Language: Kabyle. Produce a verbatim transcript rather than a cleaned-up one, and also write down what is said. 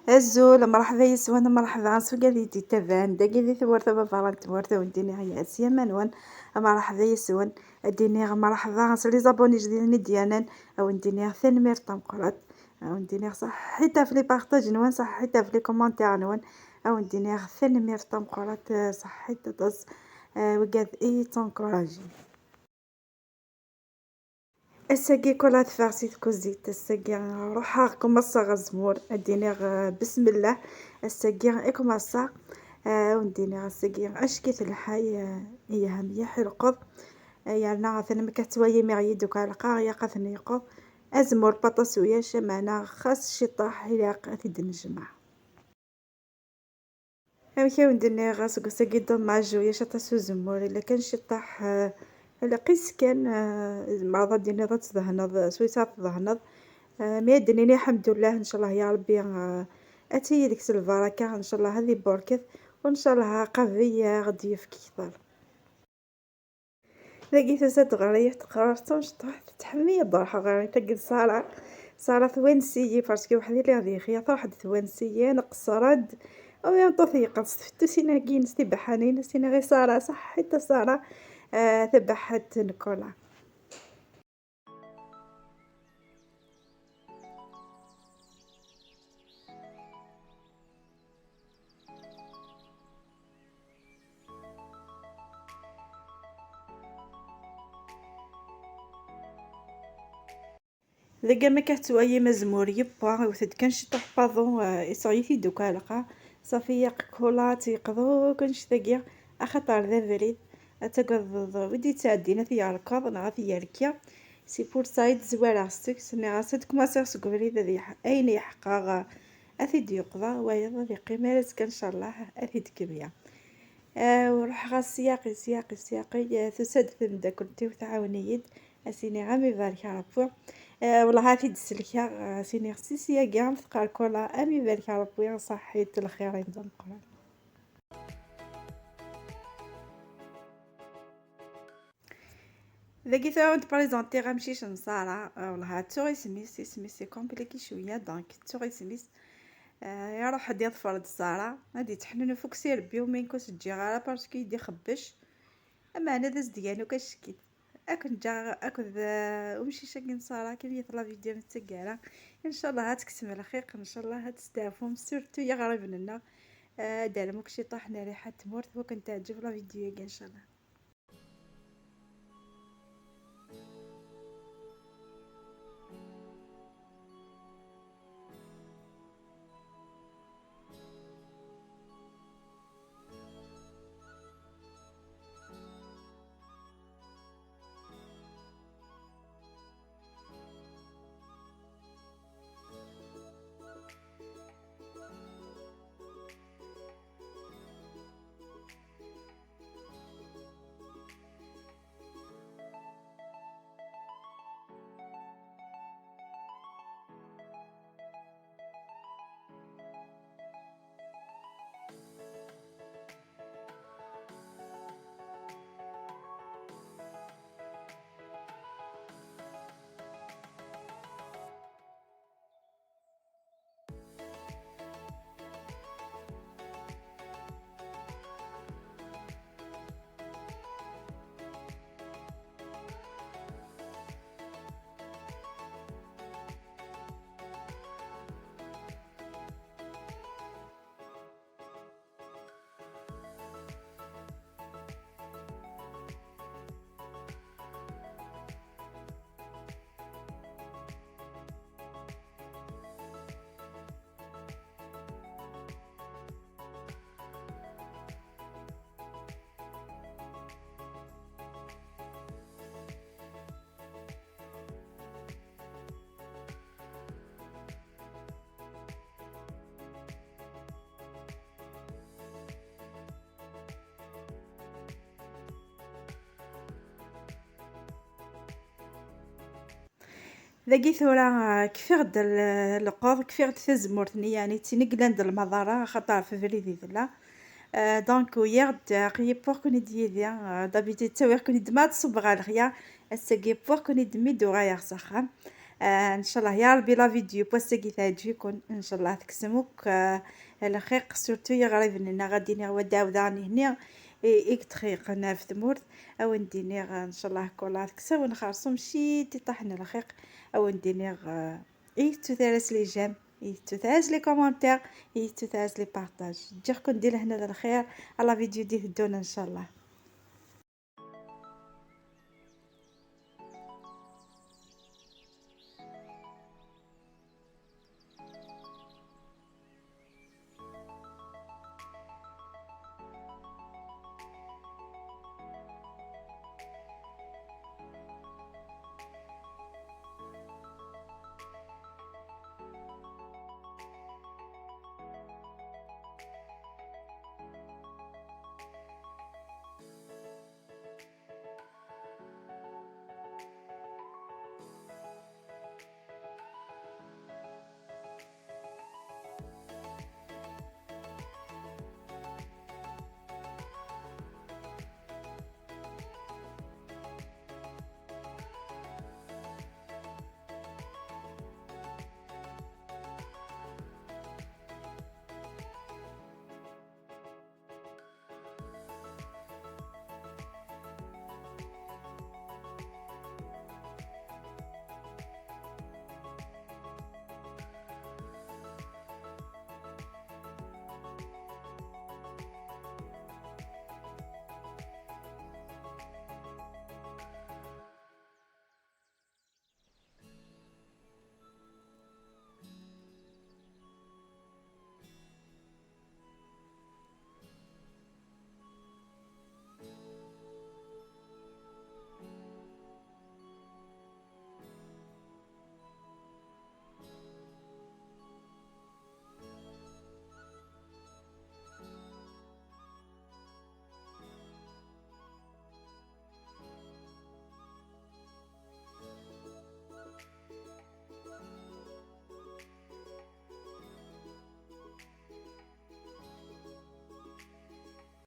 Azul, mṛeḥba yes-wen, mṛeḥba s wigad i d-yettaban dagi di tmurt, amabaṛa n tmurt, a wen-d-iniɣ yas yama-nwen, mṛeḥba yes-wen. Ad d-iniɣ mṛeḥba s les abonnés ijdiden i d-yernan, a wen-d-iniɣ tanemmirt tameqqrant, a wen-d-iniɣ ṣaḥḥit ɣef les partages-nwen, ṣaḥḥit ɣef les commentaires-nwen, a wen-d-iniɣ tanemmirt tameqqrant, ṣaḥḥit aṭas, eh, wigad i yi-d-tencouragin. Ass-agi kul ad teffeɣ si tkuzit, ass-agi ruḥeɣ kumaṣṣaɣ azemmur, ad d-iniɣ, eh, besmellah, ass-agi i kumaṣṣaɣ, eh, ad wen-d-iniɣ ass-agi acki-t lḥal, eh, yelha mliḥ i lqeḍ, eh, yerna atan ma ka tettwalim iɣ-iyi-d akk ɛelqeɣ, ilaq ad ten-yeqḍ, azemmur paṭas uyac, ameɛna xas ciṭṭaḥ ilaq ad t-id-nejmeɛ. Amek i wen-d-nniɣ, aseggas-agi d dommage, ulac aṭas uzemmur, illa kan ciṭṭaḥ, eh, lqis kan, eh, tzemreḍ ad d-tiniḍ ad tdehneḍ, swayes ad tdehneḍ. Eh, mi ad d-nini ḥemdullah, ncallah ya Rebbi, eh, ad tili deg-s lbaraka, ncallah ad iburket, u ncallah aqabi, eh, ad ɣ-d-yefk kter. Dagi tusa-d ɣer-i teqrart tamecṭuḥt, tettḥemmil ad ruḥeɣ ɣer tagi d Ṣara. Ṣara twanes-iyi, parce que weḥd-i lliɣ di lxir, truḥ-d twanes-iyi, nqeṣṣer-d. Awi ameṭṭut yeqqers tfettusin-agi-ines tibeḥḥanin, as-iniɣ i Ṣara, ṣaḥḥit a Ṣara, ah, tabeḥḥant n Kola. Deg amek ad tettwalim azemmur yewwa, iwet-d kan ciṭuḥ paḍu, eh, isɣi-t-id akk ɛelqa. Ṣafi yaq Kola ad t-yeqḍu kan ccit-agi, axaṭer d abrid. Ad tagadeḍ wi d-yettɛeddin ad t-yerkeḍ neɣ ad t-yerki. Si pour ça i d-zwareɣ seg-s, nniɣ-as ad kmaṣiɣ seg ubrid ad yeḥ-, ayen yeḥqeɣ, eh, ad t-id-yuqḍa, wayeḍ ad yeqqim ar azekka ncallah ad t-id-kemmleɣ. Ah, u ruḥeɣ-as syaqi, syaqi, syaqi, ah, tusa-d temdakkelt-iw tɛawen-iyi-d, as-iniɣ am ibarek Ṛebbi. Ah, wellah ad t-id-selkeɣ, ah, as-iniɣ si syagi am teqqar Kola, am ibarek Ṛebbi, ṣaḥḥit lxir-im d ameqqran. Dagi tura ad d-présentiɣ amcic n Ṣara, ah, wellah ttuɣ isem-is, isem-is c'est compliqué cwiya, donc ttuɣ isem-is. Ah, iruḥ ad d-yeḍfer d Ṣara, ad d-yettḥennun ufuk s irebbi, umi nekk ur s-ǧǧiɣ ara parce que i d-ixebbec. Ameɛna ad as-d-yanu kan ccekk-it. Ad ken-ǧǧeɣ akked, ah, umcic-agi n Ṣara, akken yat la vidéo n taggara. Ncallah ad tekksem lxiq, ncallah ad testeɛfum, surtout iɣriben-nneɣ. Ah, ad d-terrem akk ciṭuḥ n rriḥa n tmurt, wa ken-teɛǧeb la vidéo-agi, ncallah. Dagi tura, ah, kfiɣ-d l-, lqeḍ, kfiɣ-d tazemmurt-nni, yeɛni d tin i yellan d lmaḍara, axaṭer ɣef ubrid i tella. Ah, donc, uyiɣ-d, ah, aql-iyi wwiɣ-ken-id yid-i, ah, d'habitude ttawiɣ-ken-id ma ad ṣubbeɣ ɣer lexya, ass-agi wwiɣ-ken-id mi d-uɣaleɣ s axxam. آه، ان شاء الله يا ربي la vidéo بوستاكي تعجبكم، ان شاء الله تكسموك آه، الخيق، surtout يغربننا غادي نغوى داو داني هنا. إي، إيك تخيق ناف ثمورت، او نديني ان شاء الله كولا تكسو ونخرصو مشي تطحن الخيق، او نديني. إي تثاس les j'aime، إي تثاس les commentaires، إي تثاس les partages. جيركم دير هنا الخير على فيديو دي هدونا ان شاء الله.